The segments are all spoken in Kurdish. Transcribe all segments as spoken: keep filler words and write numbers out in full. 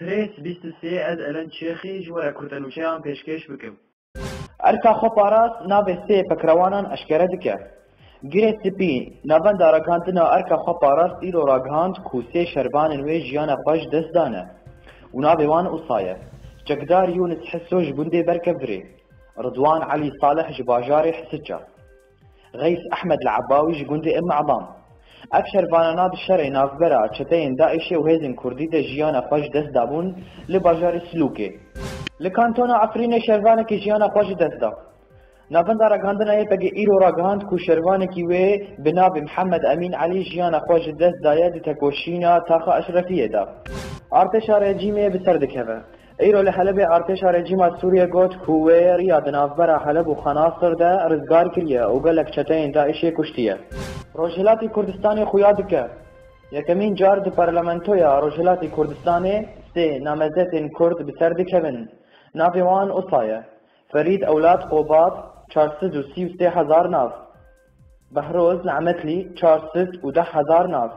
Prês bîst û sê, ez Elen Çêxî ji we re kurtenûçeyan pêşkêş bikim. Erka xwe parast navê sê pekrewanan eşkere dike. Girê Spî, navenda ragihandina Erka xwe parast îro ragihand ku sê şervanên wê jiyana xwe ji dest dane û navê wan wisa ye: Çekdar Yûnis Hiso ji gundê Berkevirê, Ridwan Elî Salih ji bajarê Hisiça, Xeys Ehmed li Ebawî ji gundê Im Elam. Ev şervanana di şerê navbera çeteyên DAIŞê û hêzên Kurdî de jiyana xwe ji dest dabûn li bajarê Silûkê. Li kantona Efrînê şervanekî jiyana xwe ji dest da. Navenda ragihandina Y P G îro ragihand ku şervanekî wê bi navê Mihemed Emîn Elî jiyana xwe ji dest daye di tekoşîna taxa Eşrefiyê de. Artêşa rejîmê bi ser dikeve. Îro li Helebê artêşa rejîma Sûriye got ku wê riya di navbera Heleb û Xanasir de rizgar kiriye û gelek çeteyên DAIŞê kuştiye. Rojhilatî Kurdistanê xuya dike. Yekemîn car di Parlamentoya Rojhilatî Kurdistanê sê namezetên Kurd bi ser dikevin. Navê wan wisa ye: Ferîd Ewlad Qobad, çar sed û sî û sê hezar nav. Behroz Nimetlî, çar sed û deh hezar nav.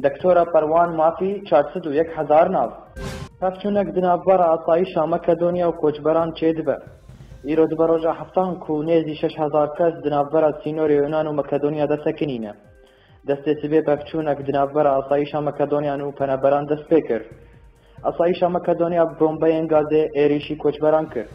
Doktora Perwan Mafî, çar sed û yek hezar nav. Pevçûnek di navbera asayîşa Makedonya û koçberan çêdibe. Îro dibe roja heftan ku nêzî şeş hezar kes di navbera sînorê Yunan û Makedonya de sekinîne. Destê sibê pevçûnek di navbera asayîşa Makedonyan û penaberan dest pê kir. Asayîşa Makedonya bi bombeyên gazê êrîşî koçberan kir.